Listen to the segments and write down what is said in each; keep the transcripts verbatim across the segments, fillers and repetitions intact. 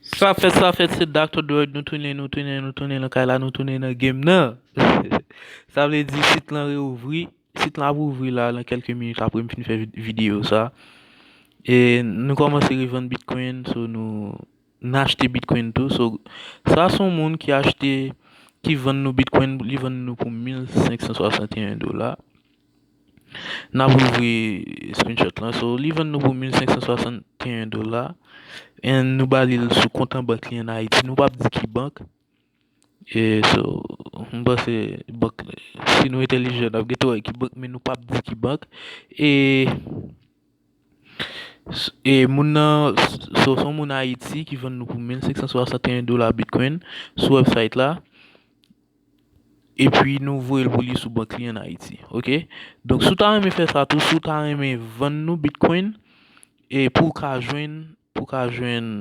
Sa fèt, sa fèt, se Doctor Dread, nou tounen, nou tounen, nou tounen nan kay la, nou tounen nan game nan. Sa vle di sit lan reouvri, sit lan ap ouvri la nan kèlke minit apre m fin fè vid- videyo sa. E nou kòmanse revann Bitcoin, so nou n achte Bitcoin tou. So sa se yon moun ki achte, ki vann nou Bitcoin, li vann nou pou mil senk san swasanteyen dola. N ap ouvri screenshot lan. So li vann nou pou mil senk san swasanteyen dola. And nou ba li l sou kont an bank li an Ayiti. Nou p ap di ki bank. E so, m panse bank, si nou entèlijan, n ap gentan wè ki bank, men nou p ap di ki bank. E e moun nan, so se yon moun Ayiti ki vann nou pou mil senk san swasanteyen dola Bitcoin sou website la. Epi nou voye l pou li sou bank li an Ayiti. Oke? Donk si w ta renmen fè sa tou, si w ta renmen vann nou Bitcoin, e pou w ka jwenn, pou w ka jwenn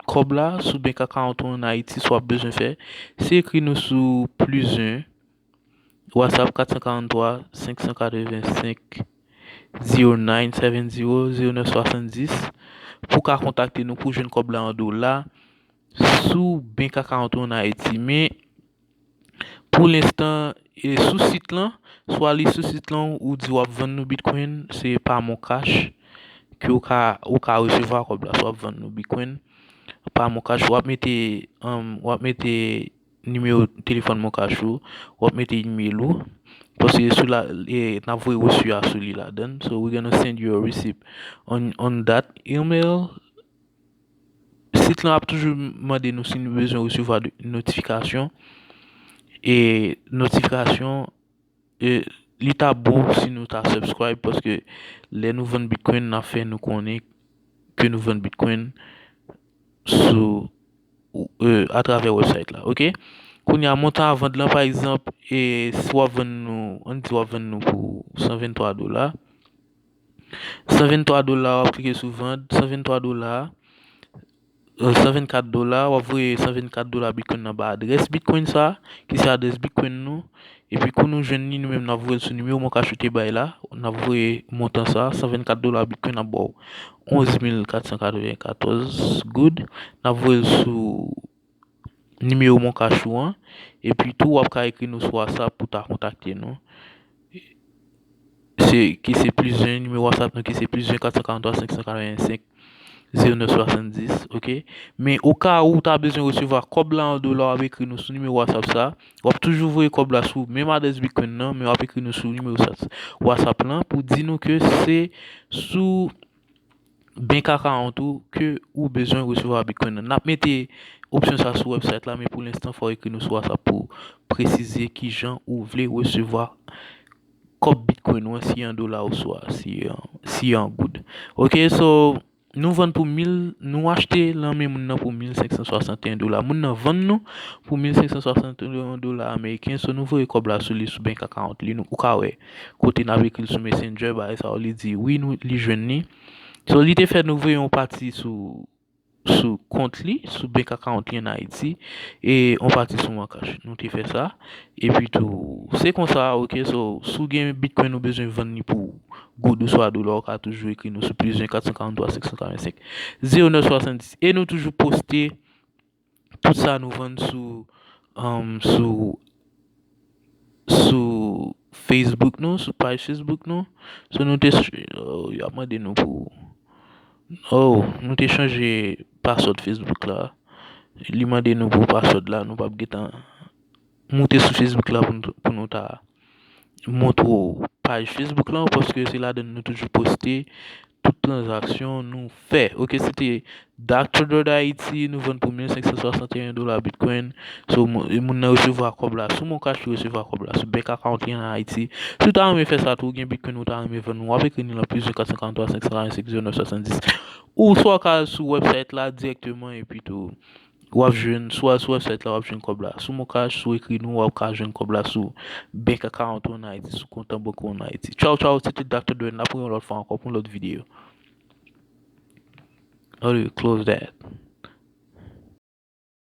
kòb la sou bank account ou an Ayiti, sa w ap bezwen fè, se ekri nou sou plus un, WhatsApp kat san karant twa, senk san katrevensenk, zero nine seven zero, zero nèf swasanndis, pou w ka kontakte nou pou jwenn kòb la an dola sou bank account ou an Ayiti. Men pou lenstan, e sou sit lan, swa li sou sit lan ou di w ap vann nou Bitcoin, se pa Moncash ke w ka, ou ka resevwa kòb la, swa w ap vann nou Bitcoin pa Moncash, w ap mete, um, w ap mete nimewo telefòn Moncash ou, w ap mete email ou, paske sou la, e, n ap voye reçu a sou li ladann. So we're gonna send you a receipt on, on that email. Sit lan ap toujou mande nou si nou bezwen resevwa de notifikasyon. E notifikasyon, e, li ta bon si nou ta subscribe, paske lè nou vann Bitcoin, n ap fè nou konnen ke nou vann Bitcoin sou, e, atravè website la, oke? Kounye a, montan a vant lan, pa egzanp, e, si w ap vann nou, ann di w ap vann nou pou san venntwa dola, san venntwa dola, w ap klike sou vant, san venntwa dola, e, san vennkat dola, w ap voye san vennkat dola Bitcoin nan ba adrès Bitcoin sa, ki se adrès Bitcoin nou. Epi kou nou jwenn li, nou menm n ap voye l sou nimewo Moncash ou te bay la, n ap voye montan sa, san vennkat dola Bitcoin ap ba w onz mil kat san katrevenkatòz goud, n ap voye l sou nimewo Moncash ou an, epi tou w ap ka ekri nou sou WhatsApp pou ta kontakte nou. Se, ki se plis en, nimewo WhatsApp nou ki se plis en kat san karant twa senk san katrevensenk zewo nèf swasanndis, oke? Men oka ou ta bezwen resevwa kòb la an dola, w ap ekri nou sou nimewo WhatsApp sa. W ap toujou voye kòb la sou menm adrès Bitcoin nan, men w ap ekri nou sou nimewo sa, WhatsApp lan pou di nou ke se sou bank account ou ke ou bezwen resevwa Bitcoin nan. N ap mete opsyon sa sou website la, men pou lenstan, fò w ekri nou sou WhatsApp pou presize kijan ou vle resevwa kòb Bitcoin ou an, si an dola oswa si an, si an goud. Oke, so, nou vann pou mil, nou achte nan men moun nan pou mil senk san swasanteyen dola. Moun nan vann nou pou mil senk san swasanteyen dola ameriken, so nou voye kòb la sou li sou bank account li, nou, ou ka wè kote n ap ekri l sou Messenger, bagay sa yo, li di wi, nou, li jwenn li. So, li te fè nou voye yon pati sou, sou kont li, sou bank account li an Ayiti, e yon pati sou Moncash. Nou te fè sa. Epi tou, se konsa, oke, so, si w gen Bitcoin ou bezwen vann li pou goud oswa dola, ou ka toujou ekri nou sou plis en kat san karant twa senk san karant senk zewo nèf swasanndis. E nou toujou poste tout sa nou vann sou, um, sou, sou Facebook nou, sou paj Facebook nou. So nou te, oh, y ap mande nou pou, oh, nou te chanje password Facebook la. Li mande nou pou password la, nou p ap gentan moute sou Facebook la pou nou, pou nou ta montre w paj Facebook lan, paske se ladan nou toujou poste tout tranzaksyon nou fè. Oke, se te Doctor Dread Haiti, nou vann pou mil senk san swasanteyen dola Bitcoin. So, moun, moun nan resevwa kòb la sou Moncash, li resevwa kòb la sou bank account li an Ayiti. Si w ta renmen fè sa tou, ou gen Bitcoin ou ta renmen vann, w ap ekri nou lan plis en kat san karant twa senk san karant senk zewo nèf swasanndis. Ou swa w ka al sou website la dirèkteman, epi tou w ap jwenn, swa sou website la, w ap jwenn kòb la sou Moncash, si w ekri nou, w ap ka jwenn kòb la sou bank account ou an Ayiti, sou kont an bank ou an Ayiti. Tchaw, tchaw, se te Doctor Dread, n ap wè yon lòt fwa ankò pou yon lòt videyo. How do you close that?